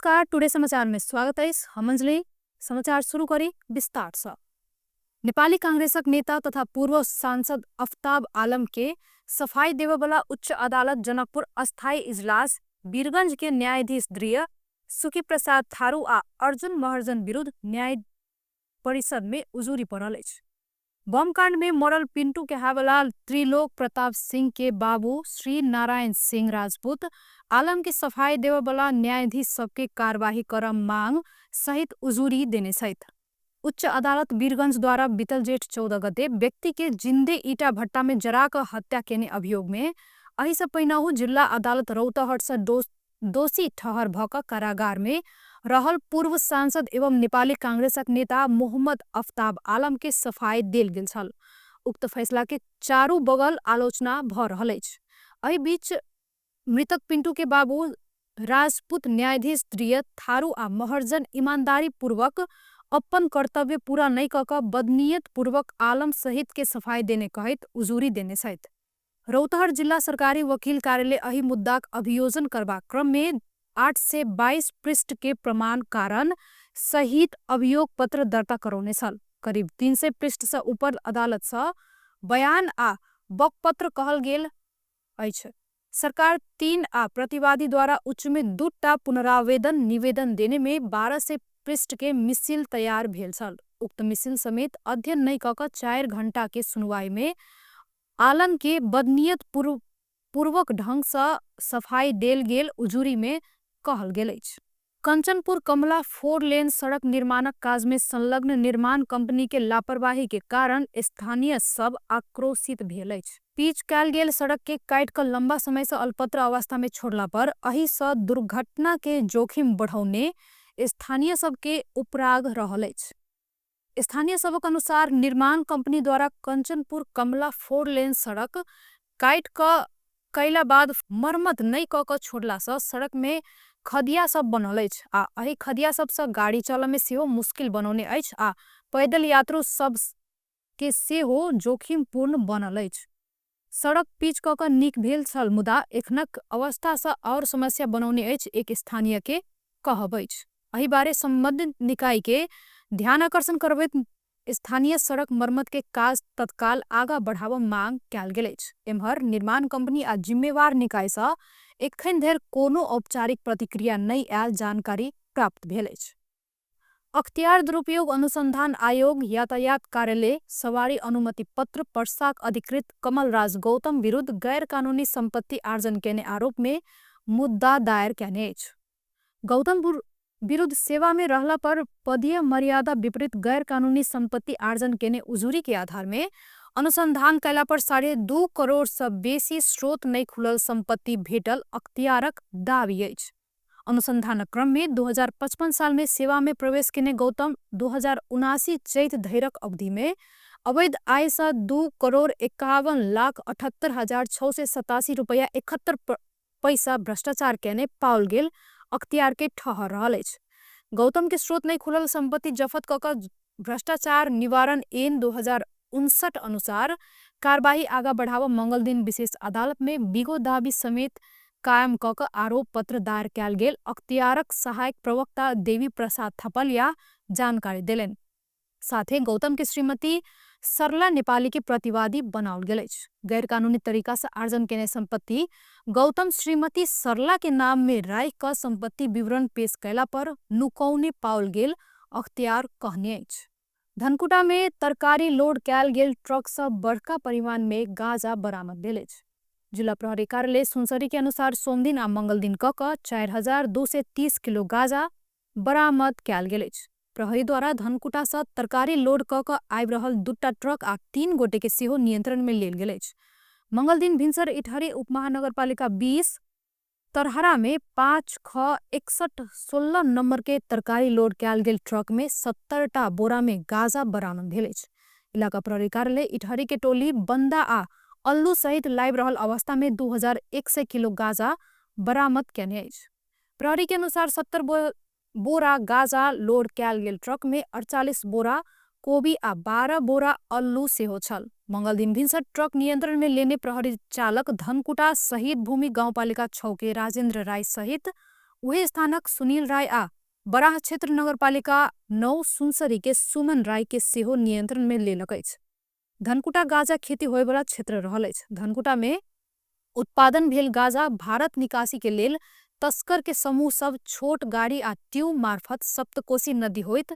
नमस्कार, टुडे समाचार में स्वागत अछि। हम अंजलि। समाचार शुरू करी विस्तार से। नेपाली कांग्रेसक नेता तथा पूर्व सांसद अफताब आलम के सफाई देवबला उच्च अदालत जनकपुर अस्थायी इजलास वीरगंज के न्यायाधीश द्रिय सुखी प्रसाद थारू आ अर्जुन महर्जन विरुद्ध न्याय परिषद में उजूरी पड़ल अछि। बमकांड में मरल पिंटू के हावला त्रिलोक प्रताप सिंह के बाबू श्री नारायण सिंह राजपूत आलम के सफाई देवबला न्यायाधीश सबके कार्यवाही करम मांग सहित उजूरी देने सहित उच्च अदालत वीरगंज द्वारा बीतल जेठ 14 गते व्यक्ति के जिंदे ईटा भट्टा में जरा कर हत्या केने अभियोग में एहि से पहिनहु जिला अदालत रौतहट से दोषी ठहर भ क कारागार में रहल पूर्व सांसद एवं नेपाली कांग्रेसक नेता मोहम्मद अफताब आलम के सफाई देल गेल छल। उक्त फैसला के चारू बगल आलोचना भ रहल अछि। एहि बीच मृतक पिंटू के बाबू राजपूत न्यायाधीश द्रिय थारू आ महर्जन ईमानदारी पूर्वक अपन कर्तव्य पूरा नहीं क क बदनीयत पूर्वक आलम सहित के सफाई देने कहैत उजूरी देने सहित रौतहट जिला सरकारी वकील कार्यालय एहि मुद्दाक अभियोजन करबाक क्रम में 822 पृष्ठ के प्रमाण कारण सहित अभियोग पत्र दर्ता करौने छल। करीब 300 पृष्ठ से ऊपर अदालत से बयान आ बकपत्र कहल गेल अछि। सरकार 3 आ प्रतिवादी द्वारा उच्च में 2टा पुनरावेदन निवेदन देने में 1200 पृष्ठ के मिसिल तैयार भेल छल। उक्त मिसिल समेत अध्ययन नहीं क क 4 घंटा के सुनवाई में आलम के बदनीयत पूर्वक ढंग से सफाई देल गेल उजूरी में कहल गेल अछि। कंचनपुर कमला 4 लेन सड़क निर्माणक काज में संलग्न निर्माण कंपनी के लापरवाही के कारण स्थानीय सब आक्रोशित भेल अछि। पीच कयल गेल सड़क के काटि क लंबा समय से अलपत्र अवस्था में छोड़ला पर एहि से दुर्घटना के जोखिम बढ़ौने स्थानीय सब के उपराग रहल अछि। स्थानीय सबक अनुसार निर्माण कंपनी द्वारा कंचनपुर कमला 4 लेन सड़क काटि क कैला बाद मरम्मत नहीं क क छोड़ला से सड़क में खदिया सब बनल अछि आ एहि खदिया सब से गाड़ी चलय में सेहो मुश्किल बनौने अछि आ पैदल यात्रु सब के सेहो जोखिमपूर्ण बनल अछि। सड़क पीच क क नीक भेल छल मुदा एखनक अवस्था से और समस्या बनौने अछि, एक स्थानीय के कहब अछि। एहि बारे संबंधित निकाय के ध्यान आकर्षण करबैत स्थानीय सड़क मरम्मत के काज तत्काल आगा बढ़ाव मांग कयल गेल अछि। एम्हर निर्माण कंपनी आ जिम्मेवार निकाय से एखन धरि कोनो औपचारिक प्रतिक्रिया नहि आयल जानकारी प्राप्त भेल अछि। अख्तियार दुरुपयोग अनुसंधान आयोग यातायात कार्यालय सवारी अनुमति पत्र पर्साक अधिकृत कमलराज गौतम विरुद्ध गैर कानूनी संपत्ति आर्जन केने आरोप में मुद्दा दायर केने अछि। गौतम विरुद्ध सेवा में रहला पर पदीय मर्यादा विपरीत गैर कानूनी संपत्ति आर्जन केने उजूरी के आधार में अनुसंधान कैला पर 2.5 करोड़ से बेसी स्रोत नहीं खुलल संपत्ति भेटल अख्तियारक दावी अछि। अनुसंधानक क्रम में 2055 साल में सेवा में प्रवेश केने गौतम 2079 चैत धैरक अवधि में अवैध आय से 2,51,78,687 रुपया 71 पैसा भ्रष्टाचार केने पाओल गेल अख्तियार के ठहर रहल अछि। गौतम के स्रोत नहीं खुलल संपत्ति जफत क क भ्रष्टाचार निवारण ऐन 2059 अनुसार कार्यवाही आगा बढ़ाव मंगल दिन विशेष अदालत में बिगो दावी समेत कायम क क आरोप पत्र दायर कयल गेल अख्तियारक सहायक प्रवक्ता देवी प्रसाद थपलिया जानकारी देलनि। साथे गौतम के श्रीमती सरला नेपाली के प्रतिवादी बनाओल गेल अछि। गैर कानूनी तरीका से आर्जन केने संपत्ति गौतम श्रीमती सरला के नाम में राख क संपत्ति विवरण पेश कैला पर नुकौने पाओल गेल अख्तियार कहने अछि। धनकुटा में तरकारी लोड कयल गेल ट्रक से बड़का परिमाण में गांजा बरामद भेल अछि। जिला प्रहरी कार्यालय सुनसरी के अनुसार सोमदिन आ मंगल दिन क क 4230 किलो गांजा बरामद कयल गेल अछि। प्रहरी द्वारा धनकुटा से तरकारी लोड क क आबि रहल 2टा ट्रक आ 3 गोटे के सेहो नियंत्रण में लेल गेल अछि। मंगल दिन भिनसर इटहरी उपमहानगरपालिका 20 तरहरा में 5 ख 61 16 नंबर के तरकारी लोड कयल गेल ट्रक में 70टा बोरा में गांजा बरामद भेल अछि। इलाका प्रहरी कार्यालय इटहरी के टोली बंदा आ अल्लू सहित लाइव रहल अवस्था में 2100 किलो गांजा बरामद केने अछि। प्रहरी के अनुसार 70 बोरा गांजा लोड कयल गेल ट्रक में 48 बोरा कोबी आ 12 बोरा अल्लू सेहो छल। मंगल दिन भिनसर ट्रक नियंत्रण में लेने प्रहरी चालक धनकुटा शहीद भूमि गाउँपालिका 6 के राजेंद्र राय सहित उहे स्थानक सुनील राय आ बराह क्षेत्र नगरपालिका 9 सुनसरी के सुमन राय के सेहो नियंत्रण में लेलक अछि। धनकुटा गाँजा खेती होयवला क्षेत्र रहल अछि। धनकुटा में उत्पादन भेल गाँजा भारत निकासी के लेल तस्कर के समूह सब छोट गाड़ी आ ट्यूब मार्फत सप्तकोशी नदी होइत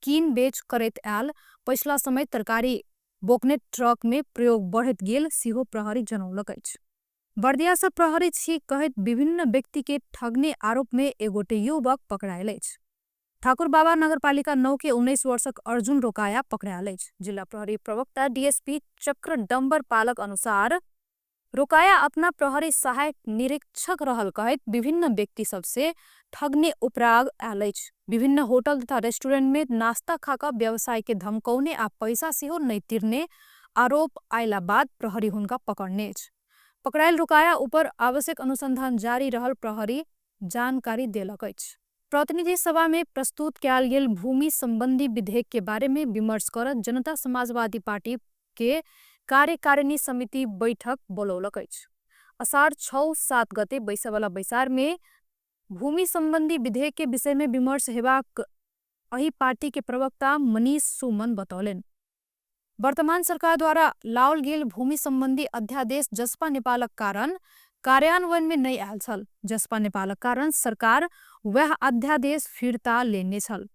कीन बेच करैत आयल पछिला समय तरकारी बोकने ट्रक में प्रयोग बढ़ैत गेल सेहो प्रहरी जनौलक अछि। बर्दिया से प्रहरी छी कहैत विभिन्न व्यक्ति के ठगने आरोप में एगोटे युवक पकड़ायल अछि। ठाकुर बाबा नगरपालिका 9 के 19 वर्षक अर्जुन रोकाया पकड़ायल अछि। जिला प्रहरी प्रवक्ता डीएसपी चक्र डंबर पालक अनुसार रोकाया अपना प्रहरी सहायक निरीक्षक रहल कहैत विभिन्न व्यक्ति सबसे ठगने उपराग आयल अछि। विभिन्न होटल तथा रेस्टोरेंट में नाश्ता खाकर व्यवसाय के धमकौने आ पैसा सेहो नहीं तिरने आरोप आयला बाद प्रहरी हुनका पकड़ने अछि। पकड़ायल रोकाया ऊपर आवश्यक अनुसंधान जारी रहल प्रहरी जानकारी देलक अछि। प्रतिनिधि सभा में प्रस्तुत कयल गेल भूमि संबंधी विधेयक के बारे में विमर्श करत जनता समाजवादी पार्टी के कार्यकारिणी समिति बैठक बोलौलक अछि। असार 6-7 गते बैसवला बैसार में भूमि संबंधी विधेयक के विषय में विमर्श हेबाक अही पार्टी के प्रवक्ता मनीष सुमन बतौलन। वर्तमान सरकार द्वारा लाओल गेल भूमि संबंधी अध्यादेश जसपा नेपालक कारण कार्यान्वयन में नहीं आयल छल। जसपा नेपालक कारण सरकार वह अध्यादेश फिर्ता लेने छल।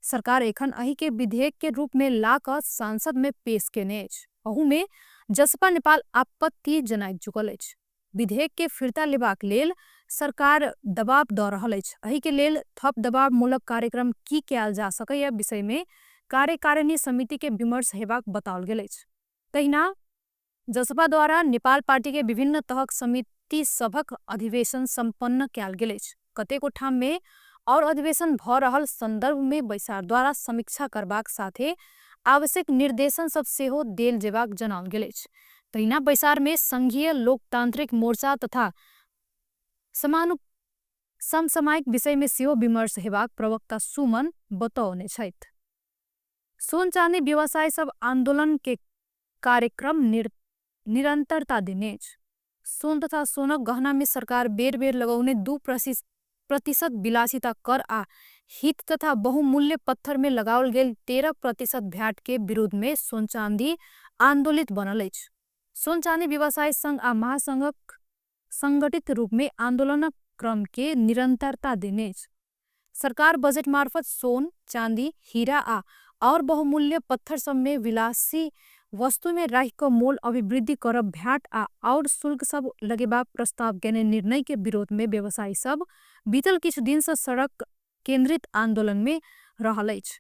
सरकार एखन अही के विधेयक के रूप में ला कऽ संसद में पेश केने अछि। अहू में जसपा नेपाल आपत्ति जनाइ चुकल अछि। विधेयक के फिर्ता लेबाक लेल सरकार दबाव दऽ रहल अछि। एहि के लेल थप दबावमूलक कार्यक्रम की कयल जा सकैए विषय में कार्यकारिणी समिति के विमर्श हेबाक बताओल गेल अछि। तहिना जसपा द्वारा नेपाल पार्टी के विभिन्न तहक समिति सभक अधिवेशन संपन्न कयल गेल अछि। कतेको ठाम में और अधिवेशन भऽ रहल संदर्भ में बैसार द्वारा समीक्षा करबाक साथे आवश्यक निर्देशन सब सेहो देल जेबाक जनाओल गेल अछि। तहिना बैसार में संघीय लोकतांत्रिक मोर्चा तथा समसामयिक विषय में सेहो विमर्श हेबाक प्रवक्ता सुमन बतौने छथि। सोन चांदी व्यवसाय सब आंदोलन के कार्यक्रम निरंतरता देने अछि। सोन तथा सोनक गहना में सरकार बेर बेर लगौने 2% विलासिता कर आ हित तथा बहुमूल्य पत्थर में लगाओल गेल 13% भ्याट के विरोध में सोन चांदी आंदोलित बनल अछि। सोन चांदी व्यवसाय संघ आ महासंघक संगठित रूप में आंदोलनक क्रम के निरंतरता देने अछि। सरकार बजट मार्फत सोन चांदी हीरा आ और बहुमूल्य पत्थर सब में विलासी वस्तु में राख कऽ मोल अभिवृद्धि करब भ्याट आ और शुल्क सब लगेबाक प्रस्ताव केने निर्णय के विरोध में व्यवसायी सब बीतल किछु दिन से सड़क केंद्रित आंदोलन में रहल अछि।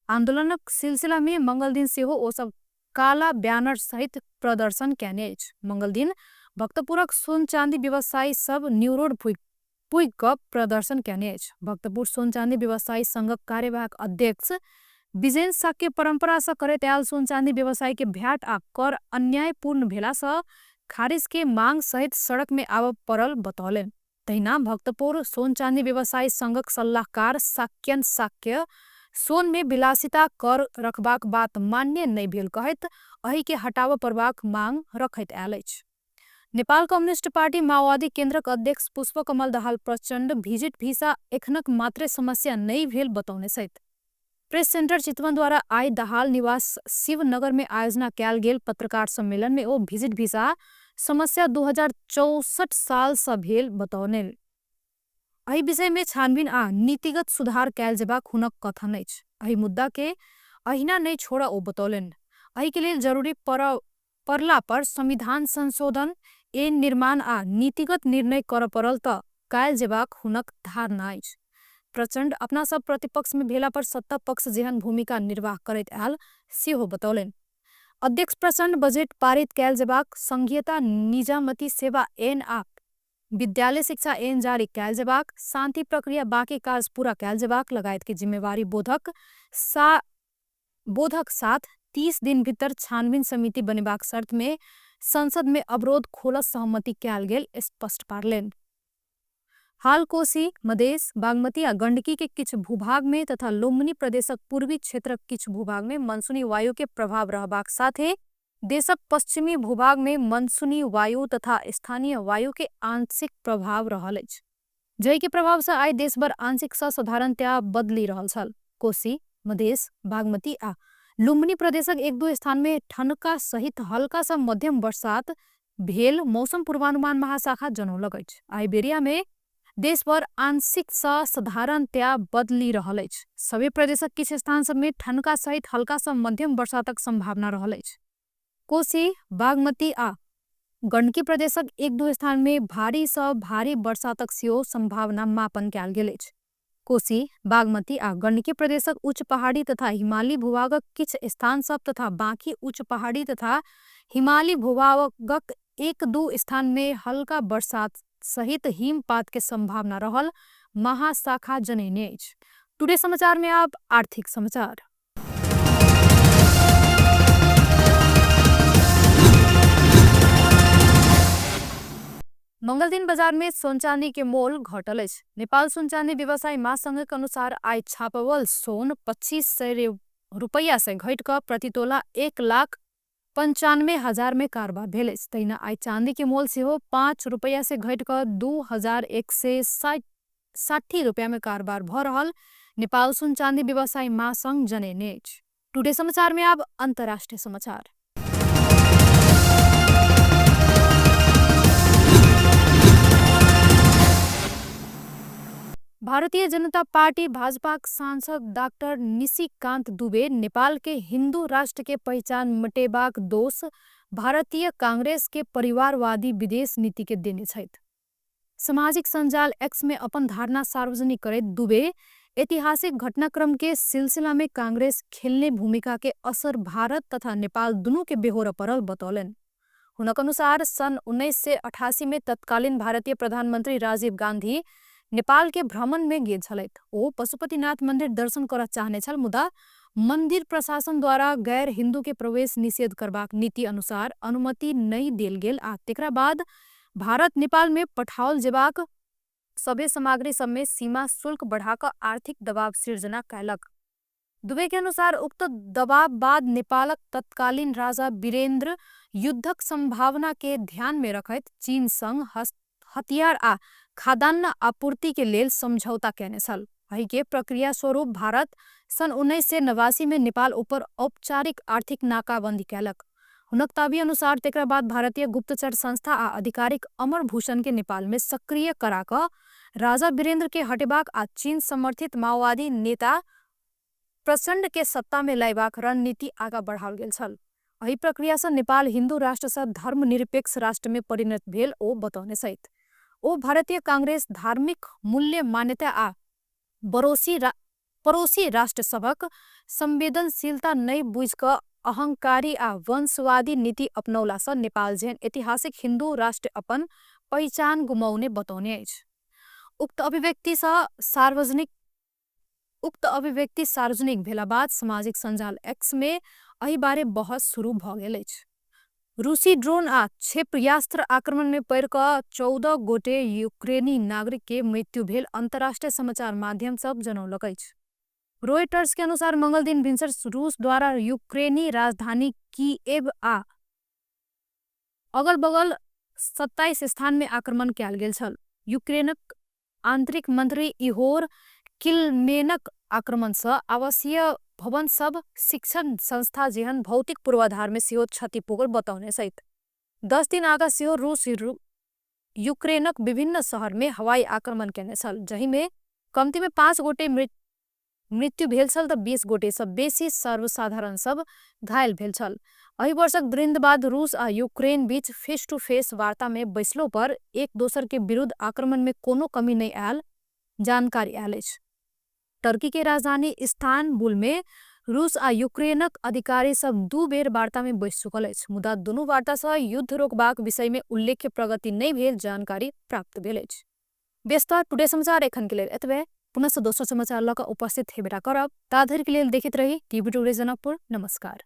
आंदोलनक सिलसिला में मंगल दिन सेहो ओ सब काला बैनर सहित प्रदर्शन केने अछि। मंगल दिन भक्तपुरक सोन चांदी व्यवसायी सब न्यू रोड पुग कऽ प्रदर्शन केने अछि। भक्तपुर सोन चांदी व्यवसायी संघक कार्यवाहक अध्यक्ष विजयन साक्य परंपरा से करैत आयल सोन चांदी व्यवसाय के भ्याट आ कर अन्यायपूर्ण भेला से खारिज के मांग सहित सड़क में आबऽ पड़ल बतौलन। तहिना भक्तपुर सोन चांदी व्यवसायी संघक सलाहकार साक्यन साक्य सोन में विलासिता कर रखबाक बात मान्य नहीं भेल कहैत अही के हटाबऽ पड़बाक मांग रखैत आयल अछि। नेपाल कम्युनिस्ट पार्टी माओवादी केंद्रक अध्यक्ष पुष्पकमल दाहाल प्रचंड भिजिट भिसा एखनक मात्रे समस्या नहीं भेल बतौने छथि। प्रेस सेंटर चितवन द्वारा आई दाहाल निवास शिवनगर में आयोजना कयल गेल पत्रकार सम्मेलन में ओ भिजिट भिसा समस्या 2064 साल से भेल बतौने। एहि विषय में छानबीन आ नीतिगत सुधार कयल जेबाक हुनक कथन अछि। एहि मुद्दा के अहिना नहीं छोड़ा ओ बतौलन। एहि के लेल जरूरी पड़ला पर संविधान संशोधन ऐन निर्माण आ नीतिगत निर्णय करऽ पड़ल तऽ कयल जेबाक हुनक धारणा अछि। प्रचंड अपना सब प्रतिपक्ष में भेला पर सत्ता पक्ष जेहन भूमिका निर्वाह करैत आयल सेहो बतौलन। अध्यक्ष प्रचंड बजट पारित कयल जेबाक संघीयता निजामती सेवा ऐन आ विद्यालय शिक्षा ऐन जारी कयल जेबाक शांति प्रक्रिया बाकी काज पूरा कयल जेबाक लगायत के जिम्मेवारी बोधक साथ 30 दिन भीतर छानबीन समिति बनेबाक शर्त में संसद में अवरोध खोलत सहमति कयल गेल स्पष्ट पारलेन। हाल कोसी मधेश बागमती आ गंडकी के किछु भूभाग में तथा लुम्बिनी प्रदेशक पूर्वी क्षेत्रक किछु भूभाग में मनसूनी वायु के प्रभाव रहबाक साथे देशक पश्चिमी भूभाग में मनसूनी वायु तथा स्थानीय वायु के आंशिक प्रभाव रहल अछि। जाहि के प्रभाव सँ आइ देशभर आंशिक सँ साधारणतया बदली रहल छल। कोसी, मधेश, बागमती आ लुम्बिनी प्रदेशक एक दू स्थान में ठनका सहित हल्का सँ मध्यम बरसात भेल मौसम पूर्वानुमान महाशाखा जनौलक अछि। आइ बेरिया में देशभर आंशिक सँ साधारणतया बदली रहल अछि। सभी प्रदेशक किछु स्थान सब में ठनका सहित हल्का सँ मध्यम बरसातक संभावना रहल अछि। कोसी, बागमती आ गंडकी प्रदेशक एक दू स्थान में भारी सँ भारी बरसातक सेहो संभावना मापन कयल गेल अछि। कोसी, बागमती आ गंडकी प्रदेशक उच्च पहाड़ी तथा हिमाली भूभागक किछु स्थान सब तथा बाकी उच्च पहाड़ी तथा हिमाली भूभागक एक दू स्थान में हल्का बरसात सहित हिमपात के संभावना रहल महाशाखा जनैने अछि। टुडे समाचार में अब आर्थिक समाचार। मंगल दिन बाजार में सोन चांदी के मोल घटल अछि। नेपाल सोन चांदी व्यवसायी महासंघक अनुसार आइ छापवल सोन 2500 रुपैया से घटि कऽ प्रति तोला 1,95,000 में कारोबार भेल अछि। तहिना आइ चांदी के मोल सेहो 5 रुपैया से घटि कऽ 2160 रुपैया में कारोबार भऽ रहल नेपाल सोन चांदी व्यवसायी महासंघ जनैने अछि। टुडे समाचार में अब अंतर्राष्ट्रीय समाचार। भारतीय जनता पार्टी भाजपाक सांसद डॉक्टर निशिकांत दुबे नेपाल के हिंदू राष्ट्र के पहचान मिटेबाक दोष भारतीय कांग्रेस के परिवारवादी विदेश नीति के देने छथि। सामाजिक संजाल एक्स में अपन धारणा सार्वजनिक करैत दुबे ऐतिहासिक घटनाक्रम के सिलसिला में कांग्रेस खेलने भूमिका के असर भारत तथा नेपाल दुनू के बेहोरा पड़ल बतौलनि। हुनक अनुसार सन् 1988 में तत्कालीन भारतीय प्रधानमंत्री राजीव गांधी नेपाल के भ्रमण में गेल छलथि। ओ पशुपतिनाथ मंदिर दर्शन करऽ चाहने छल, मुदा मंदिर प्रशासन द्वारा गैर हिंदू के प्रवेश निषेध करबाक नीति अनुसार अनुमति नहि देल गेल आ तेकरा बाद भारत नेपाल में पठाओल जेबाक सभे सामग्री सब में सीमा शुल्क बढ़ा कऽ आर्थिक दबाव सिर्जना कयलक। दुबे के अनुसार उक्त दबाव बाद नेपालक तत्कालीन राजा वीरेंद्र युद्धक संभावना के ध्यान में रखैत चीन संग हथियार आ खाद्यान्न आपूर्ति के लेल समझौता कयने छल। एहि के प्रक्रिया स्वरूप भारत सन् 1989 में नेपाल ऊपर औपचारिक आर्थिक नाकाबंदी कयलक। हुनक दावी अनुसार तेकरा बाद भारतीय गुप्तचर संस्था आ आधिकारिक अमर भूषण के नेपाल में सक्रिय करा कऽ राजा वीरेंद्र के हटेबाक आ चीन समर्थित माओवादी नेता प्रचंड के सत्ता में लायबाक रणनीति आगा बढ़ाओल गेल छल। एहि प्रक्रिया सँ नेपाल हिंदू राष्ट्र सँ धर्मनिरपेक्ष राष्ट्र में परिणत भेल ओ बतौने छथि। ओ भारतीय कांग्रेस धार्मिक मूल्य मान्यता आ पड़ोसी राष्ट्र सभक संवेदनशीलता नहि बुझि कऽ अहंकारी आ वंशवादी नीति अपनौला सँ नेपाल जेहन ऐतिहासिक हिंदू राष्ट्र अपन पहिचान गुमौने बतौने अछि। उक्त अभिव्यक्ति सार्वजनिक भेला बाद सामाजिक संजाल एक्स में एहि बारे बहस शुरू भऽ गेल अछि। रूसी ड्रोन आ क्षेपणास्त्र आक्रमण में पड़ि कऽ 14 गोटे यूक्रेनी नागरिक के मृत्यु भेल अंतर्राष्ट्रीय समाचार माध्यम सब जनौलक अछि। रॉयटर्स के अनुसार मंगल दिन भिनसर रूस द्वारा यूक्रेनी राजधानी कीएव आ अगल बगल 27 स्थान में आक्रमण कयल गेल छल। यूक्रेनक आंतरिक मंत्री इहोर किलमेनक आक्रमण सँ आवासीय भवन सब शिक्षण संस्था जेहन भौतिक पूर्वाधार में सेहो क्षति पुगल बतौने छथि। 10 दिन आगा सेहो रूस यूक्रेनक विभिन्न शहर में हवाई आक्रमण केने छल, जहि में कमती में 5 गोटे मृत्यु भेल छल तऽ 20 गोटे सँ बेसी सर्वसाधारण सब घायल भेल छल। एहि वर्षक द्वंद्व बाद रूस आ यूक्रेन बीच फेस टू फेस वार्ता में बैसलो पर एक दोसर के विरुद्ध आक्रमण में कोनो कमी नहीं आयल जानकारी आयल अछि। टर्की के राजधानी इस्तानबुल में रूस आ यूक्रेनक अधिकारी सब 2 बेर वार्ता में बैस चुकल अछि, मुदा दुनू वार्ता सँ युद्ध रोकबाक विषय में उल्लेख्य प्रगति नहीं भेल जानकारी प्राप्त भेल अछि। व्यस्त टुडे समाचार एखन के लेल एतबे। पुनः दोसर समाचार लऽ कऽ उपस्थित हेबेटा करब, ताधरि के लेल देखैत रही टीवी टुडे जनकपुर। नमस्कार।